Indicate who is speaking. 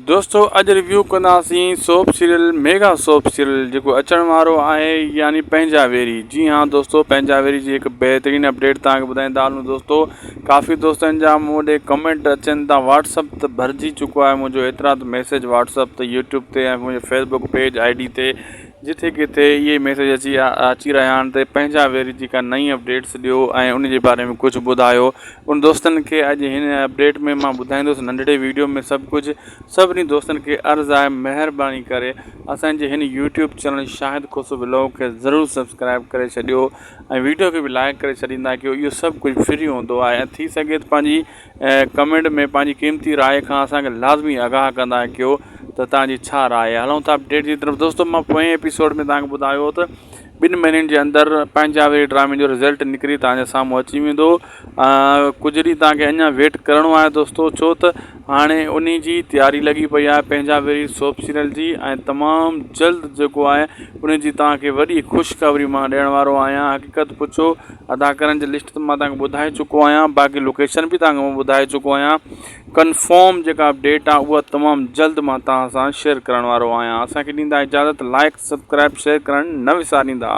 Speaker 1: دوستو اڄ ريويو ڪنداسين soap serial mega soap serial جيڪو اچڻ وارو آهي يعني پنهنجا ويري جي ها دوستو پنهنجا ويري جي هڪ بهترين اپڊيٽ توهان کي ٻڌائيندا هلون دوستو ڪافي دوستن جا مون ڏي ڪمينٽ اچن ٿا واٽس اپ ته ڀرجي چڪو آهي منهنجو ايترا ته ميسيج واٽس اپ تي يوٽيوب تي ۽ منهنجي Facebook page I D تي جٿي ڪٿي اهي ميسيج اچي اچي رهيا آهن ته پنهنجا ويري جي ڪا نئين اپڊيٽس ڏيو ۽ ان جي باري ۾ ڪجهه ٻڌايو ان دوستن کي اڄ هن اپڊيٽ ۾ مان ٻڌائيندس ننڍڙي ويڊيو ۾ سڀ ڪجهه سڀني دوستن کي عرض آهي مهرباني ڪري اسان جي هن YouTube channel Shahid Khoso vlog کي ضرور سبسڪرائب ڪري ڇڏيو ۽ ويڊيو کي به لائڪ ڪري ڇڏيندا ڪيو اهو سڀ ڪجهه فري هوندو آهي ۽ ٿي سگهي ته پنهنجي ڪمينٽ ۾ پنهنجي قيمتي راء کان اسان کي لازمي آگاهه ڪندا ڪيو ته توهان جي ڇا راء آهي هلون ٿا اپڊيٽ جي طرف دوستو مان پوئين ايپيسوڊ ۾ توهان کي ٻڌايو هو ته ٻن مهينن جي اندر پنهنجا ويري ڊرامي جو رزلٽ نڪري توهان جي سامهون اچي ويندو ڪجهه ڏينهن توهان کي اڃا ويٽ ڪرڻو آهي دوستو ڇو ته هاڻي انهي جي تياري لڳي پئي آهي پنهنجا ويري سوپ سيريل جي ۽ تمام جلد جيڪو آهي انهي جي توهان کي وڏي خوشخبري مان ڏيڻ وارو آهيان حقيقت پڇو اداڪارن جي لسٽ ته مان توهان کي ٻڌائي چڪو آهيان باقي لوڪيشن به توهان کي مان ٻڌائي چڪو آهيان ڪنفرم جيڪا اپڊيٽ آهي اها تمام جلد مان توهان سان شيئر ڪرڻ وارو آهيان اسان کي ڏيندا اجازت لائڪ سبسڪرائب شيئر ڪرڻ نه وساريندا.